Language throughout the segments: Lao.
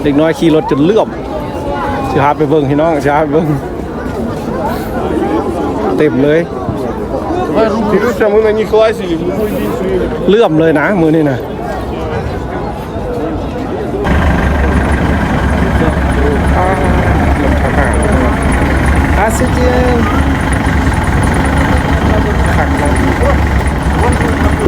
ເດັກນ້ອຍຂີ່ລົດຈົນເຫຼືອມ ຊິພາໄປເບິ່ງພີ່ນ້ອງ ຊິພາໄປເບິ່ງ ເຕັມເລີຍ. Кирюша, мы на них лазили в любой день. ເຫຼືອມເລີຍນະມື້ນີ້ນະ. ຄັກເນາະ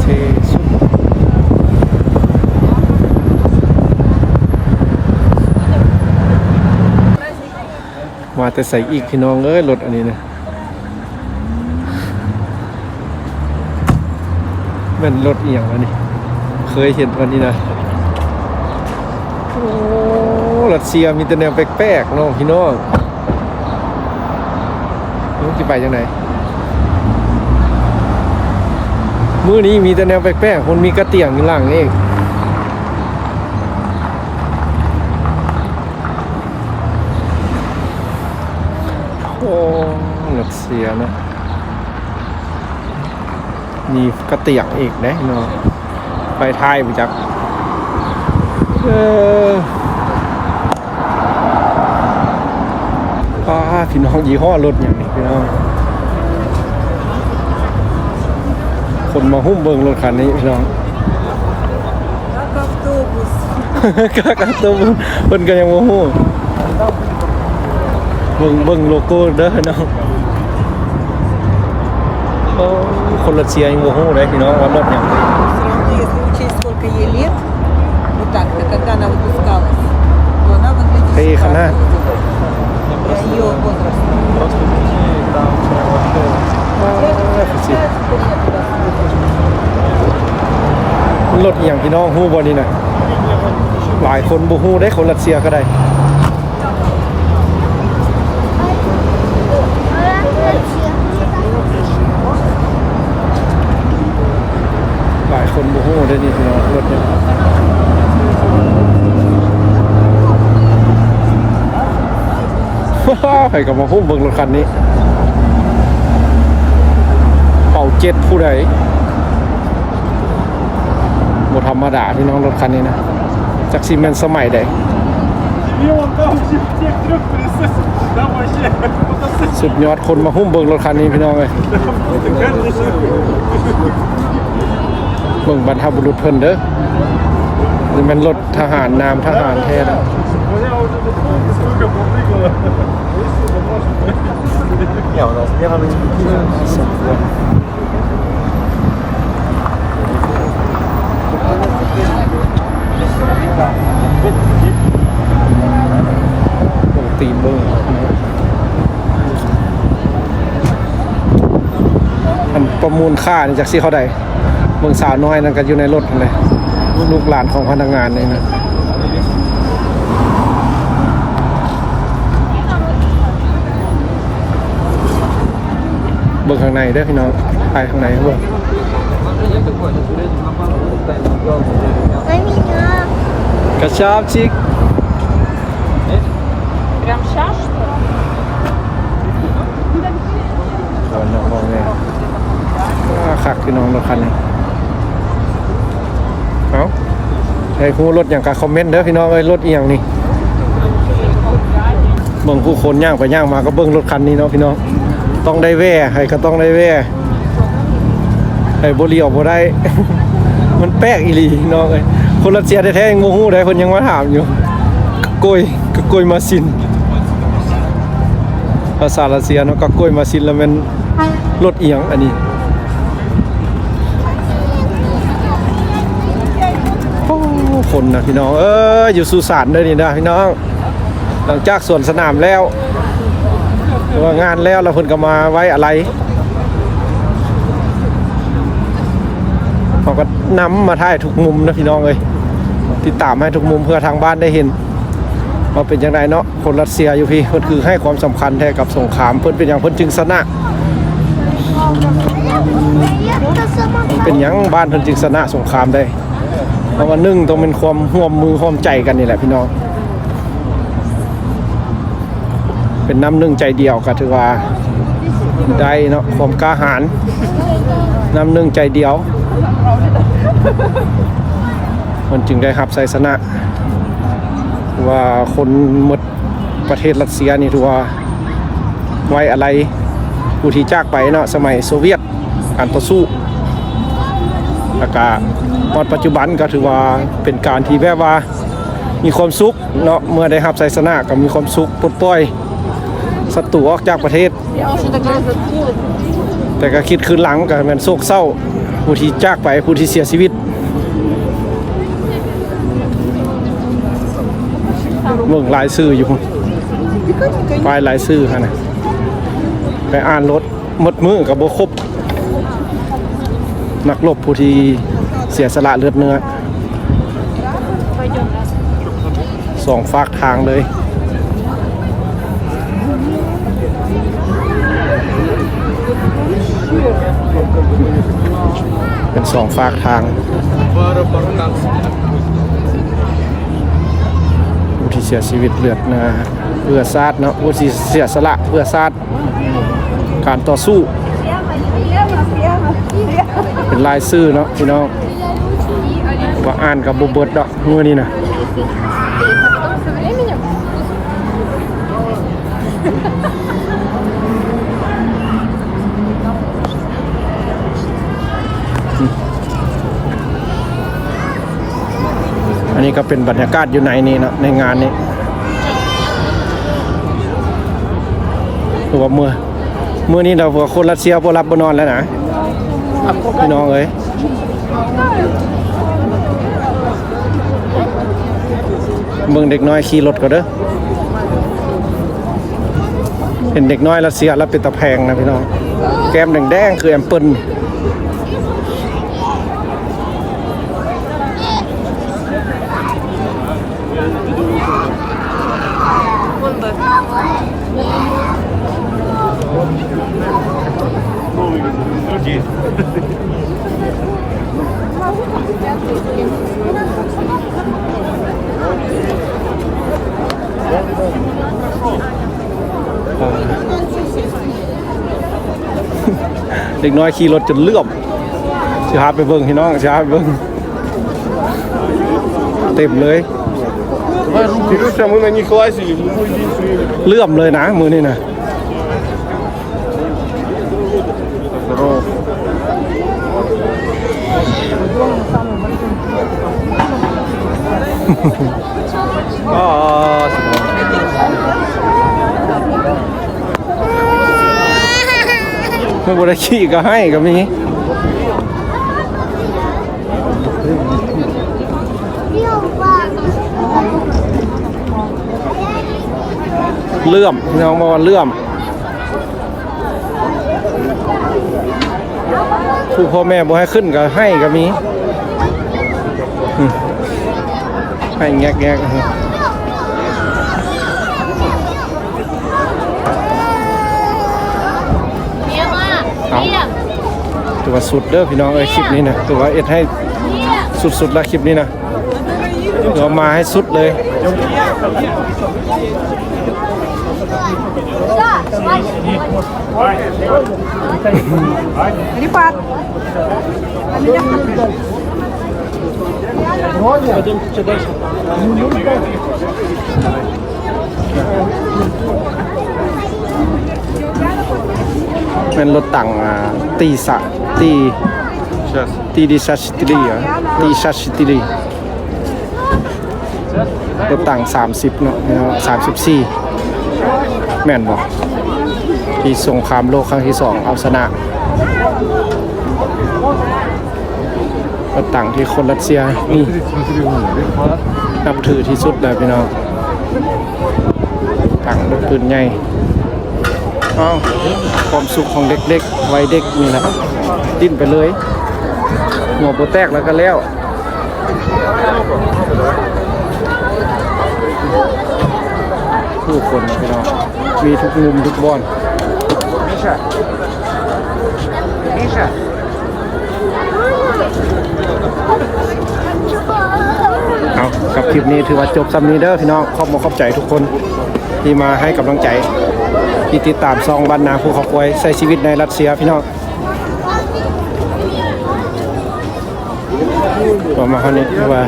ເທ່ສຸດ. ມາແຕ່ໃສອີກພີ່ນ້ອງເອີຍ ລົດອັນນີ້ນະ ແມ່ນລົດອີ່ຫຍັງວະນີ້ ເຄີຍເຫັນອັນນີ້ນະ. ໂອ້ ຣັດເຊຍມີແຕ່ແນວແປກໆເນາະພີ່ນ້ອງ. ມັນຊິໄປຈັ່ງໃດ? ມື້ນີ້ມີແຕ່ແນວແປກໆ ມັນມີກະຕຽງຢູ່ຫຼັງນີ້. ໂອ້ ຣັດເຊຍເນາະ ມີກະຕຽງອີກເດ້ເນາະ ໄປທ້າຍບໍ່ຈັກ. ເອີ ປ້າ ພີ່ນ້ອງ ຍີ່ຫໍ້ລົດຫຍັງນີ້ພີ່ນ້ອງ? ຄົນມາຫຸ້ມເບິ່ງລົດຄັນນີ້ພີ່ນ້ອງ. Как автобус. Как автобус. ເພິ່ນກໍຍັງບໍ່ຮູ້ ເບິ່ງ ເບິ່ງໂລໂກ້ເດີເນາະ. ໂອ້ ຄົນຣັດເຊຍຍັງບໍ່ຮູ້ເດ້ພີ່ນ້ອງວ່າລົດຫຍັງ. Всё равно, если учесть, сколько ей лет, вот так-то, когда она выпускалась, то она выглядит... ເທ່ຂະໜາດ. Для её возраста. ອ່າ ຄືຊິ ລົດອີ່ຫຍັງພີ່ນ້ອງຮູ້ບໍ່ນີ້ນະ? ຫຼາຍຄົນບໍ່ຮູ້ເດ້ ຄົນຣັດເຊຍກໍໄດ້ ຫຼາຍຄົນບໍ່ຮູ້ເດ້ນີ້ພີ່ນ້ອງ ລົດນີ້. ໃຜກໍມາຫຸ້ມເບິ່ງລົດຄັນນີ້ ເປົາເຈັດຜູ້ໃດ. ບໍ່ທຳມະດາພີ່ນ້ອງ ລົດຄັນນີ້ນະ ຈັກຊິແມ່ນສະໄໝໃດ. ສຸດຍອດ ຄົນມາຫຸ້ມເບິ່ງລົດຄັນນີ້ພີ່ນ້ອງເອີຍ. ເບິ່ງບັນພະບຸລຸດເພິ່ນເດີ ນີ້ແມ່ນລົດ ທະຫານ ນາມທະຫານແທ້ນະ. Tinggal ອັນປະມູນຄ່ານີ້ ຈັກຊິເທົ່າໃດ? ເບິ່ງສາວນ້ອຍນັ້ນກໍຢູ່ໃນລົດຫັ້ນແຫຼະ ລູກຫຼານຂອງພະນັກງານນີ້ນະ. ເບິ່ງຂ້າງໃນເດີພີ່ນ້ອງ ຖ່າຍຂ້າງໃນເບິ່ງ. Красавчик. Прям щас, что ли? ຄັກພີ່ນ້ອງ ລົດຄັນນີ້. ເອົ້າ ໃຜຮູ້ລົດຫຍັງກໍຄອມເມັນເດີພີ່ນ້ອງເອີຍ ລົດອີ່ຫຍັງນີ້. ເບິ່ງຜູ້ຄົນຍ່າງໄປຍ່າງມາກໍເບິ່ງລົດຄັນນີ້ເນາະພີ່ນ້ອງ ຕ້ອງໄດ້ແວ່ ໃຜກໍຕ້ອງໄດ້ແວ່ ໃຜບໍ່ຫຼຽວບໍ່ໄດ້. ມັນແປກອີ່ຫຼີພີ່ນ້ອງເອີຍ ຄົນຣັດເຊຍແທ້ໆຍັງບໍ່ຮູ້ໃດ ເພິ່ນຍັງມາຖາມຢູ່. Какой, какой машин? ພາສາຣັດເຊຍເນາະ какой машин ລະແມ່ນລົດອີ່ຫຍັງອັນນີ້. ໂອ້ ຄົນນະພີ່ນ້ອງເອີຍ ຢູ່ສຸສານເດີນີ້ນະພີ່ນ້ອງ. ຫຼັງຈາກສວນສະໜາມແລ້ວ ຫຼືວ່າງານແລ້ວ ແລ້ວເພິ່ນກໍມາໄວ້ອາໄລ. ເຮົາກໍນຳມາຖ່າຍທຸກມຸມນະພີ່ນ້ອງເອີຍ ຕິດຕາມໃຫ້ທຸກມຸມ ເພື່ອທາງບ້ານໄດ້ເຫັນວ່າເປັນຈັ່ງໃດເນາະ. ຄົນຣັດເຊຍຢູ່ພີ້ ເພິ່ນຄືໃຫ້ຄວາມສຳຄັນແທ້ກັບສົງຄາມ. ເພິ່ນເປັນຫຍັງເພິ່ນຈຶ່ງຊະນະ? ເປັນຫຍັງບ້ານເພິ່ນຈຶ່ງຊະນະສົງຄາມໄດ້? ເພາະວ່າໜຶ່ງຕ້ອງແມ່ນຄວາມຮ່ວມມືຮ່ວມໃຈກັນນີ້ແຫຼະພີ່ນ້ອງ. ເປັນນ້ຳໜຶ່ງໃຈດຽວກໍຖືວ່າໄດ້ເນາະ ຄວາມກ້າຫານ ນ້ຳໜຶ່ງໃຈດຽວ ມັນຈຶ່ງໄດ້ຮັບໄຊຊະນະ. ວ່າຄົນໝົດປະເທດຣັດເຊຍນີ້ ຖືວ່າໄວ້ອາໄລຜູ້ທີ່ຈາກໄປເນາະ ສະໄໝໂຊວຽດ ການຕໍ່ສູ້ ແລ້ວກະຮອດປັດຈຸບັນກໍຖືວ່າເປັນການທີ່ແບບວ່າມີຄວາມສຸກເນາະ ເມື່ອໄດ້ຮັບໄຊຊະນະກໍມີຄວາມສຸກ ປົດປ່ອຍສັດຕູອອກຈາກປະເທດ ແຕ່ກໍຄິດຄືນຫຼັງກໍແມ່ນໂສກເສົ້າ ຜູ້ທີ່ຈາກໄປ ຜູ້ທີ່ເສຍຊີວິດ ເບິ່ງລາຍຊື່ຢູ່ພຸ້ນ ປ້າຍລາຍຊື່ຫັ້ນນະ ໄປອ່ານໂລດ ໝົດມື້ກໍບໍ່ຄົບ ນັກລົບຜູ້ທີ່ເສຍສະຫຼະເລືອດເນື້ອ ສອງຟາກທາງເລີຍ ເປັນສອງຟາກທາງ ຜູ້ທີ່ເສຍຊີວິດເລືອດເນື້ອເພື່ອຊາດເນາະ ຜູ້ທີ່ເສຍສະຫຼະເພື່ອຊາດ ການຕໍ່ສູ້ ເປັນລາຍຊື່ເນາະພີ່ນ້ອງ ວ່າອ່ານກໍບໍ່ເບິດດອກມື້ນີ້ນະ ອັນນີ້ກໍເປັນບັນຍາກາດຢູ່ໃນນີ້ເນາະ ໃນງານນີ້ ຄືວ່າເມື່ອ ມື້ນີ້ລະ ຄົນຣັດເຊຍບໍ່ຫຼັບບໍ່ນອນແລ້ວນະ ພີ່ນ້ອງເອີຍ ເບິ່ງເດັກນ້ອຍຂີ່ລົດກໍເດີ ເຫັນເດັກນ້ອຍຣັດເຊຍລະເປັນຕາແພງນະພີ່ນ້ອງ ແກ້ມແດງໆ ຄືແອມເປິນ. ເດັກນ້ອຍຂີ່ລົດຈົນເຫຼື້ອມ ຊິພາໄປເບິ່ງພີ່ນ້ອງ ຊິພາໄປເບິ່ງ ເຕັມເລີຍ Кирюша, мы на них лазили, мы единственные. ເຫຼື້ອມເລີຍນະ ມື້ນີ້ນະ. Здорово. ອໍ ບໍ່ໄດ້ຂີ່ກໍໃຫ້ກໍມີ ເຫຼື້ອມ ພີ່ນ້ອງບອກວ່າເຫຼື້ອມ. ຜູ້ພໍ່ແມ່ບໍ່ໃຫ້ຂຶ້ນກໍໃຫ້ກໍມີ ອືມ ໃຫ້ແງກໆ ເອົາ ຖືວ່າສຸດເດີພີ່ນ້ອງເອີຍ ຄລິບນີ້ນະ ຖືວ່າເຮັດໃຫ້ສຸດໆລະ ຄລິບນີ້ນະ. ເອົາມາໃຫ້ສຸດເລີຍ ແມ່ນລົດຕັງ ອ່າ ຕີສະ ຕີ ຕີດີຊາຊິຕີລີ ຕີຊາຊິຕີລີ ລົດຖັງສາມສິບເນາະ ສາມສິບສີ່ ແມ່ນບໍ່? ທີ່ສົງຄາມໂລກຄັ້ງທີສອງ ເອົາຊະນະ ລົດຖັງທີ່ຄົນຣັດເຊຍນີ້ນັບຖືທີ່ສຸດແລ້ວພີ່ນ້ອງ ຖັງລົດປືນໃຫຍ່. ອ້າວ ຄວາມສຸກຂອງເດັກໆ ໄວເດັກນີ້ແຫຼະ ດິ້ນໄປເລີຍ ຫົວບໍ່ແຕກແລ້ວກໍແລ້ວ. ຜູ້ຄົນນະພີ່ນ້ອງ ມີທຸກມຸມທຸກບ່ອນ. ເອົາ ກັບຄລິບນີ້ຖືວ່າຈົບສ່ຳນີ້ເດີພີ່ນ້ອງ ຂອບອົກຂອບໃຈທຸກຄົນທີ່ມາໃຫ້ກຳລັງໃຈ ທີ່ຕິດຕາມຊ່ອງບ້ານນາພູເຂົາຄວາຍ ໃຊ້ຊີວິດໃນຣັດເຊຍພີ່ນ້ອງ. ປະມານເທົ່ານີ້ ວ່າ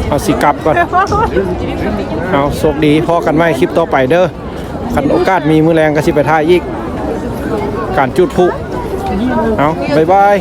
ເຮົາຊິກັບກ່ອນ. ເອົາ ໂຊກດີ ພໍ້ກັນໃໝ່ຄລິບຕໍ່ໄປເດີ. ຄັນໂອກາດມີມື້ແລງກໍຊິໄປຖ່າຍອີກ ການຈູດພລຸ. ເອົາ ບາຍບາຍ.